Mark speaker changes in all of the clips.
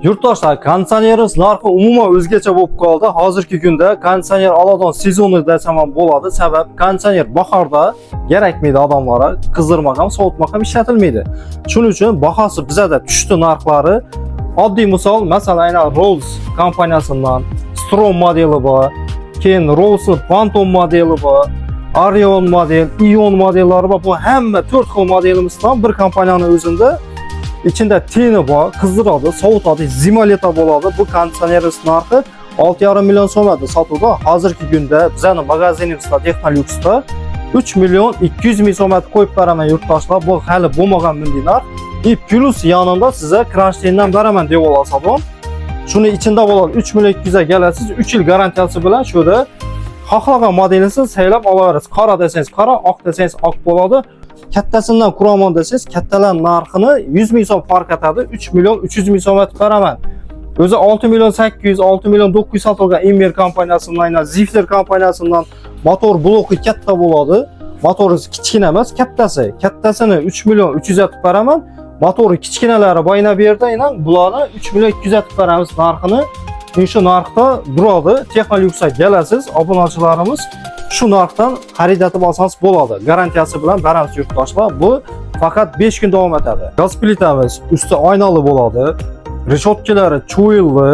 Speaker 1: Yurtdoshlar, konditsionerimiz narxi umuman o'zgacha bo'lib qoldi. Hozirgi kunda konditsioner oladigan sezoni desam ham bo'ladi. Sabab konditsioner bahorda kerakmaydi odamlarga, qizdirmoq ham, sovutmoq ham ishlatilmaydi. Shuning uchun bahosi bizada tushdi narxlari. Oddiy misol, masalan, aynan Rolls kompaniyasidan Strom modeli bor, keyin Rolls'ning Phantom modeli bor, Orion model, Ion modellari bor. Bu hamma 4 xil modelimizdan bir kompaniyaning o'zida ichida teni bor, qizdiradi, sovutadi, зима-лето bo'ladi. Bu konditsionerimiz narxi 6,5 million so'm edi sotuvda. Hozirgi kunda bizning magazinimizda Texnoluxda 3 million 200 ming so'm qo'yib beraman, yurtdoshlar. Bu hali bo'lmagan bunday narx. И плюс yanında size кронштейн dan beraman deb olsa. Shuni ichida bo'ladi 3 million 200 ga kelasiz, 3 yil garantiyasi bilan shu yerda xohlagan modelingizni saylab olaverasiz. Qora desangiz qora, oq desangiz oq bo'ladi. Kattasidan quraman desangiz, kattalar narxini 100 ming so'm farq etadi. 3 million 300 ming so'm etib beraman. O'zi 6 million 800, 6 million 900 sotilgan Inver kompaniyasidan, aynan Zifler kompaniyasidan motor bloki katta bo'ladi. Motori kichkina emas, kattasi. Kattasini 3 million 300 etib beraman. Motori kichkinalari boyna bu yerda inan bularni 3 million 200 etib beramiz narxini. Shu narxda turadi. Texnoluxga kelasiz, obunachilarimiz shu narxdan xarid etib olsangiz bo'ladi. Garantiyasi bilan beramiz, yurtdoshlar. Bu faqat 5 kun davom etadi. Gaz plitamiz usti oynali bo'ladi. Reshotkalari cho'yilli.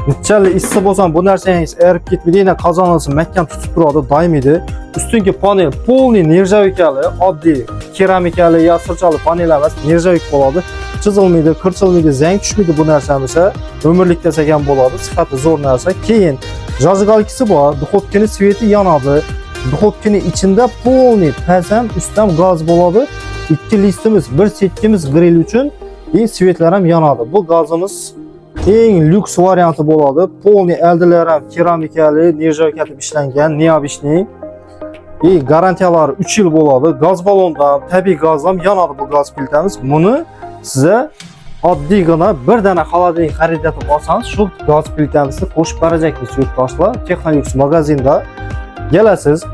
Speaker 1: Nechalik issiq bo'lsa bu narsangiz erib ketmaydi, yana qozonimizni mahkam tutib turadi, doimiydi. Ustungi panel полный нержавейка li, oddiy keramikali yo sirchali panel emas, нержавейка bo'ladi. Chizilmaydi, qirchilmaydi, zang tushmaydi bu narsamiz. Umrlik desak ham bo'ladi, sifati zo'r narsa. Keyin зажигалка si bor, духовка ni свет i yonadi. Духовка ni ichida полный past ham, ust ham gaz bo'ladi. Ikki listimiz, bir setkimiz grill uchun и свет lar ham yonadi. Bu gazimiz eng lyuks varianti bo'ladi. Полный eldilar ham keramikali, нержавейка deb ishlangan, необычный. И garantiyalari 3 yil bo'ladi. Gaz ballondan, tabiiy gazdan yonadi bu gaz plitamiz. Buni size oddiygina bir dana холодильник xarid etib olsangiz, shu gaz plitamizni qo'shib berajakmiz, yurtdoshlar. Texnolux magazinda kelasiz.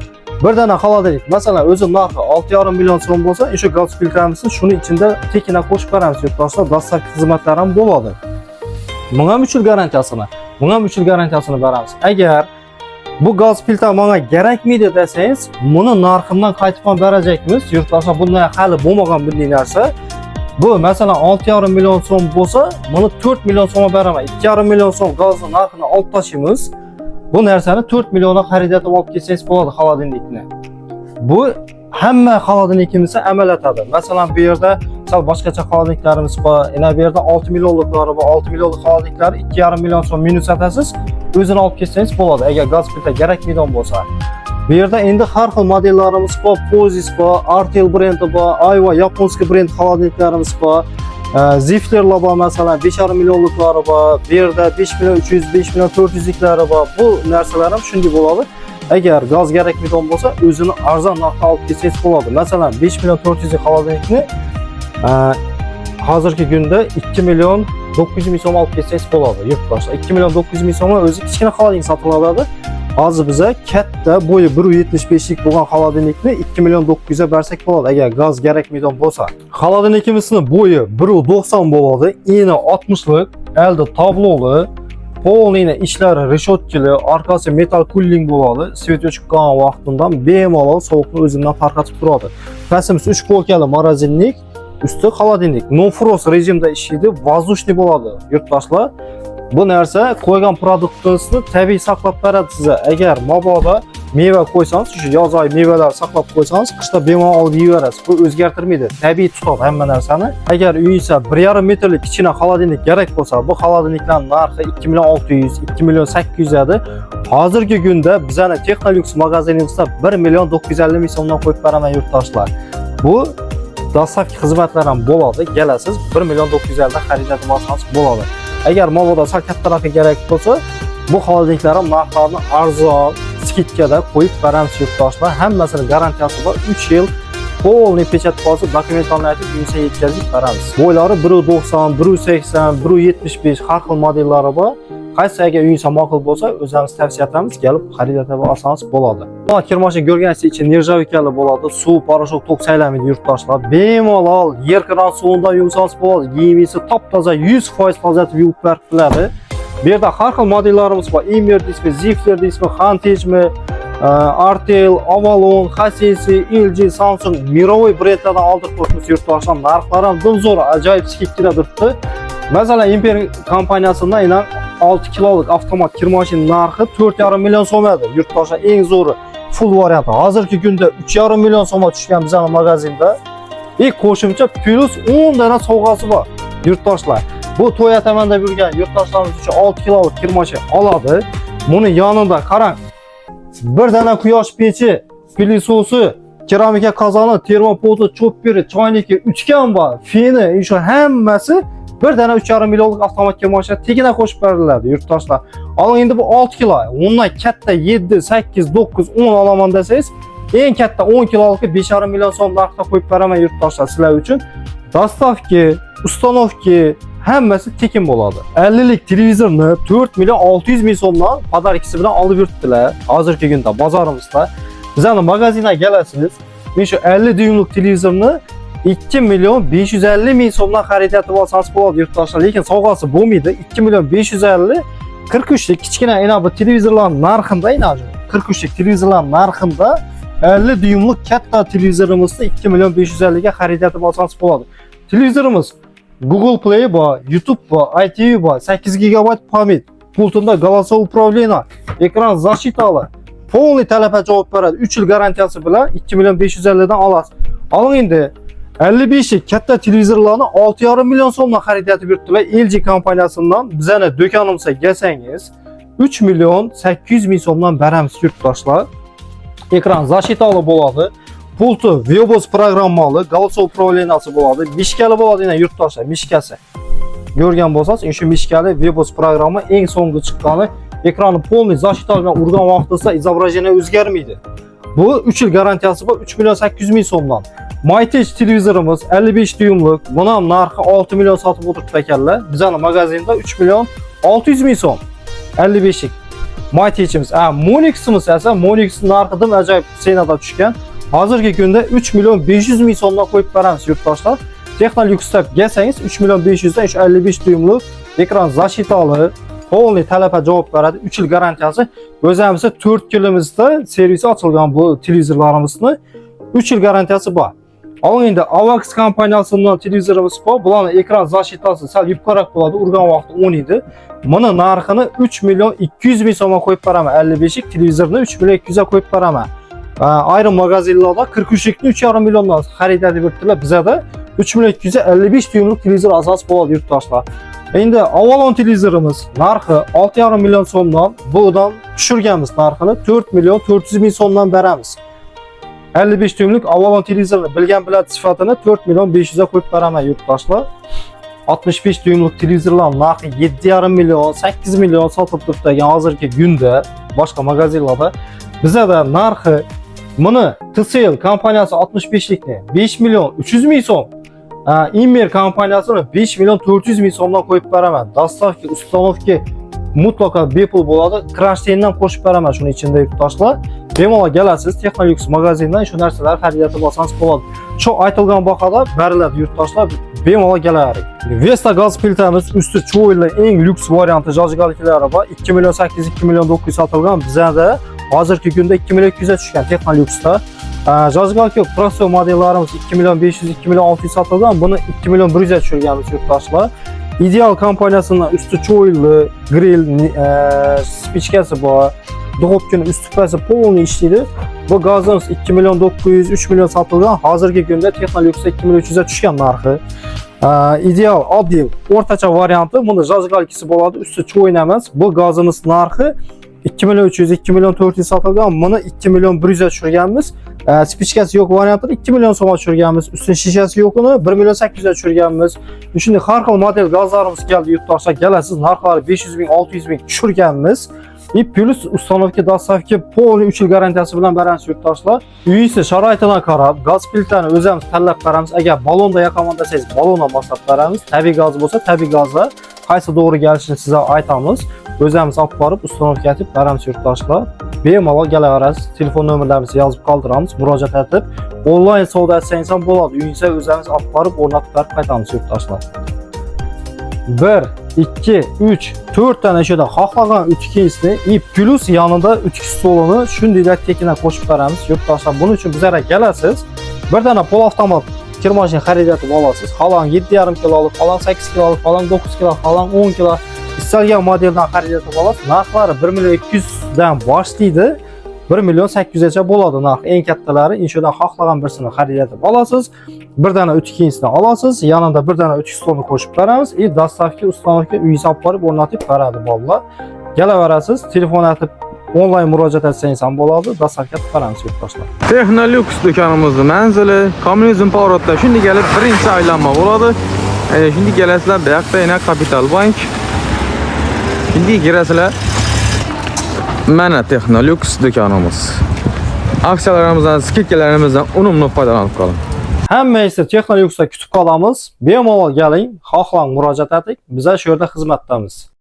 Speaker 1: Bir dana холодильник, masalan, o'zi narxi 6,5 million so'm bo'lsa, o'sha gaz plitamizni shuni ichida tekina qo'shib beramiz, yurtdoshlar. Доставка xizmatlari ham bo'ladi. Bunga ham 3 yil garantiyasini, bunga ham 3 yil garantiyasini beramiz. Agar bu gaz plita menga kerakmaydi desangiz, buni narximdan qaytib ham berajakmiz. Yurtdoshlar, bunday hali bo'lmagan bunday narsa. Bu masalan 6,5 million so'm bo'lsa, buni 4 million so'mga beraman. 2,5 million so'm gazni narxini olib tashlaymiz. Bu narsani 4 millionga xarid etib olib kelsangiz bo'ladi холодильник ni. Bu hamma холодильник imizda amal etadi. Masalan, bu yerda sal boshqacha холодильник larimiz bor. Yana bu yerda 6 millionliklari bor. 6 millionlik холодильник lar 2,5 million so'm minus atasiz. O'zini olib kelsangiz bo'ladi agar gaz plita kerakmaydigan bo'lsa. Bu yerda endi har xil modellarimiz bor, Pozis bor, Artel brendi bor, Aiwa японский brend холодильник larimiz bor. Ziflerlar bor, masalan, 5,5 millionliklari bor. Bu yerda 5 million 300, 5 million 400liklari bor. Bu narsalar ham shunday bo'ladi. Agar gaz kerakmaydigan bo'lsa, o'zini arzon narxda olib kelsangiz bo'ladi. Masalan, 5 million 400 холодильник ni hozirgi kunda 2 million 900 ming so'm olib kelsangiz bo'ladi, yurtdoshlar. 2 million 900 ming so'mga o'zi kichkina холодильник sotiladi. Hozir biza katta bo'yi 1.75 lik bo'lgan холодильник ni 2 million 900 ga bersak bo'ladi agar gaz kerakmaydigan bo'lsa. Холодильник imizni bo'yi 1.90 bo'ladi, eni 60 lik, elda tabloli, полный ishlari reshotkali, orqasi metal кулинг bo'ladi. Свет o'chib qolgan vaqtidan bemalol sovuqni o'zidan tarqatib turadi. Pastimiz 3 полка li морозильник, usti холодильник. No frost rejimda ishlaydi, воздушный bo'ladi, yurtdoshlar. Bu narsa qo'ygan produktingizni tabiiy saqlab beradi sizga. Agar mabodo meva qo'ysangiz, shu yoz oyi mevalar saqlab qo'ysangiz, qishda bemalol olib yeyverasiz. Bu o'zgartirmaydi, tabiiy tutadi hamma narsani. Agar uyingizda 1,5 metrlik kichkina холодильник kerak bo'lsa, bu холодильник lar narxi 2 million 600, 2 million 800 edi. Hozirgi kunda bizani Texnolux magazinimizda 1 million 950 ming so'mdan qo'yib beraman, yurtdoshlar. Bu доставка xizmatlari ham bo'ladi. Kelasiz, 1 million 950 dan xarid etib olsangiz bo'ladi. Agar mabodo sal kattaroqi kerak bo'lsa, bu холодильник lar ham narxlarini arzon скидка da qo'yib beramiz, yurtdoshlar. Hammasini garantiyasi bor. 3 yil полный печать bosib, документ larni aytib uyingizga yetkazib beramiz. Bo'ylari 1.90, 1.80, 1.75 har xil modellari bor. Qaysi agar uyingizga ma'qul bo'lsa, o'zimiz tavsiya etamiz, kelib xarid etib olsangiz bo'ladi. Mana kirmashina ko'rgansiz, ichi нержавейка li bo'ladi. Suv, порошок, tok saylamaydi yurtdoshlar. Bemalol yer kran suvidan yuvsangiz bo'ladi. Kiyimingizni top-toza 100% tozalatib yuvib berib biladi. Bu yerda har xil modellarimiz bor. Imer deysizmi, Zifler deysizmi, Hantechmi, Artel, Avalon, Hisense, LG, Samsung мировой brendlardan oldirib qo'yibmiz yurtdoshlar. Narxlari ham dim zo'r, ajoyib скидка da turibdi. Masalan, Imper kompaniyasidan inan 6 kilolik avtomat kirmashina narxi 4,5 million so'm edi. Yurtdoshlar, eng zo'ri full varianti. Hozirgi kunda 3,5 million so'mga tushgan bizning magazinda. И qo'shimcha плюс 10 dona sovg'asi bor yurtdoshlar. Bu to'y ataman deb yurgan yurtdoshlarimiz uchun 6 kilolik kirmashina oladi. Buni yonida qarang. Bir dona quyosh pechi, пылесос i, keramika qozoni, термопод i, chopperi, choyniki, uchgan bor, feni, shu hammasi bir dona 3,5 millionlik avtomat kirmashina tegina qo'shib beriladi yurtdoshlar. Oling endi bu 6 kilo. Undan katta 7, 8, 9, 10 olaman desangiz, eng katta 10 kilolikni 5,5 million so'm narxda qo'yib beraman yurtdoshlar sizlar uchun. Доставка, установка hammasi tekin bo'ladi. 50 lik televizorni 4 million 600 ming so'mdan подарка si bilan olib yuribdilar. Hozirgi kunda bozorimizda. Bizani magazinga kelasiz. Men shu 50 dyumlik televizorni 2 million 550 ming so'mdan xarid etib olsangiz bo'ladi yurtdoshlar. Lekin sovg'asi bo'lmaydi. 2 million 550 43 lik kichkina ina bu televizorlar narxida, ina 43 lik televizorlar narxida 50 dyumlik katta televizorimizni 2 million 550 ga xarid etib olsangiz bo'ladi. Televizorimiz Google Play bor, YouTube bor, ITV bor, 8 gigabayt память, pultida голосовое управление, ekran защита li, полный talabga javob beradi. 3 yil garantiyasi bilan 2 million 550 dan olasiz. Oling endi 55 lik katta televizorlarni 6,5 million so'mdan xarid etib yuribdilar LG kompaniyasidan. Bizani do'konimizga kelsangiz 3 million 800 ming so'mdan beramiz yurtdoshlar. Ekran защита li bo'ladi. Pulti Webos programmali, голосовое управление si bo'ladi. Мышка li bo'ladi yana yurtdoshlar, мышка si. Ko'rgan bo'lsangiz, shu мышка li Webos programma eng so'nggi chiqqani, ekrani полный защита bilan urgan vaqtida изображение o'zgarmaydi. Bu 3 yil garantiyasi bor, 3 million 800 ming so'mdan. Mytech televizorimiz 55 dyumlik, buni ham narxi 6 million sotib o'tiribdi ekanlar. Bizani magazinda 3 million 600 ming so'm. 55 lik Mytechimiz. A, Monix'imiz esa, Monix narxi dim ajoyib цена da tushgan. Hozirgi kunda 3 million 500 ming so'mdan qo'yib beramiz yurtdoshlar. Texnoluxda kelsangiz 3 million 500 dan 55 dyumlik ekran защита li, полный talabga javob beradi. 3 yil garantiyasi. O'zimizda 4 yilimizda servisi ochilgan bu televizorlarimizni 3 yil garantiyasi bor. Oling endi Avax kompaniyasidan televizorimiz bor. Bularning ekran защита si sal yupqaroq bo'ladi, urgan vaqtda o'ynaydi. Buni narxini 3 million 200 ming so'mga qo'yib beraman. 55 lik televizorni 3 million 200 ga qo'yib beraman. Ayrim magazinlarda 43 likni 3,5 milliondan xarid etib yuribdilar. Bizada 3 million 255 dyumlik televizor asos bo'ladi yurtdoshlar. Endi Avalon televizorimiz narxi 6,5 million so'mdan, budan tushirganmiz narxini 4 million 400 ming so'mdan beramiz. 55 dyumlik Avalon televizorni bilgan biladi sifatini, 4 million 500 ga qo'yib beraman yurtdoshlar. 65 dyumlik televizorlar narxi 7,5 million, 8 million sotilib turibdi ekan hozirgi kunda boshqa magazinlarda. Bizada narxi buni TCL kompaniyasi 65 likni 5 million 300 ming so'm. Immer kompaniyasini 5 million 400 ming so'mdan qo'yib beraman. Доставка, установка mutlaqo bepul bo'ladi. Кронштейн dan qo'shib beraman shuni ichida yurtdoshlar. Bemalol kelasiz Texnolux magazindan shu narsalarni xarid etib olsangiz bo'ladi. Shu aytilgan bahoda beriladi yurtdoshlar. Bemalol kelavering. Vesta gaz plitamiz usti cho'yli eng lyuks varianti зажигалка lari bor. 2 million 800, 2 million 900 sotilgan. Bizada hozirgi kunda 2 million 200 ga tushgan Texnoluxda. Зажигалка простой modellarimiz 2 million 500, 2 million 600 sotilgan. Buni 2 million 100 ga tushirganmiz yurtdoshlar. Ideal kompaniyasining usti cho'yli, grill, спичка si bor. Духовка ni usti pasti полный ishlaydi. Bu gazimiz 2 million 900, 3 million sotilgan. Hozirgi kunda Texnoluxda 2 million 300 ga tushgan narxi. Ideal oddiy o'rtacha varianti, buni зажигалка si bo'ladi, usti cho'yin emas. Bu gazimiz narxi 2 million 300, 2 million 400 sotilgan. Buni 2 million 100 ga tushirganmiz. Спичка si yo'q variantini 2 million so'mga tushirganmiz. Ustini shishasi yo'qini 1 million 800 ga tushirganmiz. Shunday har xil model gazlarimiz keldi yurtdoshlar. Kelasiz, narxlari 500 ming, 600 ming tushirganmiz. И плюс установка, доставка полный 3 yil garantiyasi bilan beramiz yurtdoshlar. Uyingizni sharoitidan qarab, gaz plitani o'zimiz tanlab beramiz. Agar balonda yoqaman desangiz, balondan boshlab beramiz. Tabiiy gaz bo'lsa, tabiiy gazda Qaysi to'g'ri kelishini sizga aytamiz. O'zimiz olib borib, установка etib beramiz, yurtdoshlar. Bemalol kelaverasiz. Telefon nomerlarimizni yozib qoldiramiz. Murojaat etib, onlayn savdo etsangiz ham bo'ladi. Uyingizga o'zimiz olib borib, o'rnatib berib qaytamiz, yurtdoshlar. 1, 2, 3, 4 tane şurada xohlagan ütükisini и плюс yanında ütük stolini shundaylar tekindan qo'shib beramiz, yurtdoshlar. Buning uchun bizlarga kelasiz. Bir dana полуавтомат kir mashina xarid etib olasiz. Xohlang 7,5 kilolik, xohlang 8 kilolik, xohlang 9 kilo, xohlang 10 kilo, istalgan modeldan xarid etib olasiz. Narxlari 1 million 200 dan boshlaydi. 1 million 800 gacha bo'ladi narx. Eng kattalari inshodan xohlagan birisini xarid etib olasiz. Bir dana ütükisini olasiz, yanında bir dana ütük stolini qo'shib beramiz и доставка, установка uyingizga olib borib o'rnatib beradi bolalar. Kelaverasiz, telefon etib onlayn murojaat etsangiz ham bo'ladi, доставка qilib beramiz, yurtdoshlar.
Speaker 2: Texnolux do'konimizni manzili Kommunizm поворот da shunday kelib birinchi aylanma bo'ladi. Shunday kelasizlar, bu yoqda yana Kapital Bank. Shunday kirasizlar. Mana Texnolux do'konimiz. Aksiyalarimizdan, скидка larimizdan unumli foydalanib qoling.
Speaker 1: Hammasi Texnoluxda kutib qolamiz. Bemalol keling, xohlang murojaat eting. Bizlar shu yerda xizmatdamiz.